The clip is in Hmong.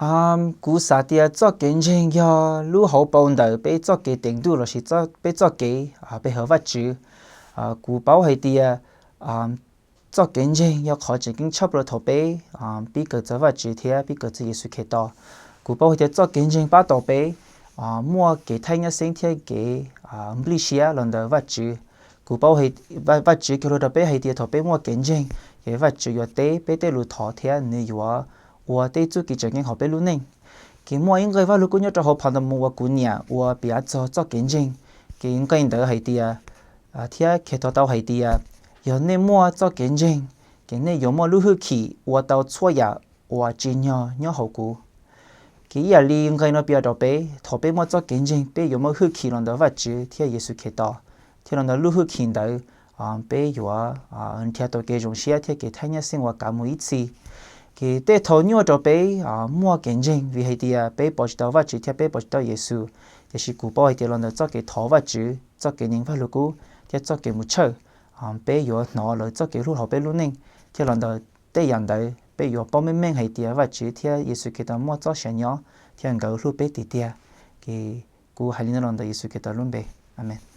Kuv xav tias txoj kev ntseeg yog lub hauv paus ntawm peb txoj kev teev ntuj lossis peb txoj kev pe hawm Vajtswv. Kuv paub hais tias txoj kev ntseeg yog qhov tseem ceeb tshaj plaws thaum peb pib kawm txog Vajtswv thiab pib kawm txog Yexus Khetos. Kuv paub hais tias txoj kev ntseeg pab tau peb muaj kev thaij nyab xeeb thiab kev nplij siab los ntawm Vajtswv. Kuv paub Vajtswv cog lus rau peb hais tias thaum peb muaj kev ntseeg, ces Vajtswv yuav teb peb tej lus thov thiab nws yuav ua tej txuj kev tseem ceeb hauv peb lub neej. Ces muaj ib nqe Vajluskub nyob rau hauv phau Ntawv Mus uas kuv nyiam uas piav txog txoj kev ntseeg. Ces nqe ntawd hais tias, thiab Khetos tau hais tias, yog nej muaj txoj kev ntseeg, ces nej yuav muaj lub hwj chim ua tau txhua yam uas tsim nyog nyob hauv kuv. Ces ib yam li nqe no piav rau peb, thaum peb muaj txoj kev ntseeg peb yuav muaj hwj chim los ntawm Vajtswv thiab Yexus Khetos, thiab los ntawm lub hwj chim ntawd peb yuav nrhiav tau kev zoo siab thiab kev thaij nyab xeeb uas kav mus ib txhis. Ces tej thaum nyuaj rau peb muaj kev ntseeg vim hais tias peb pom tsis tau Vajtswv thiab peb pom tsis tau Yexus. Tiam sis kuv paub hais tias los ntawm txoj kev thov Vajtswv, txoj kev nyeem Vajluskub thiab txoj kev mus tshawj, peb yuav hnov lawv txoj kev hlub hauv peb lub neej, thiab los ntawm tej yam ntawd peb yuav paub meej meej hais tias Vajtswv thiab Yexus Khetos muaj txoj sia nyob thiab nkawd hlub peb tiag tiag. Ces kuv hais li no los ntawm Yexus Khetos lub npe, amees.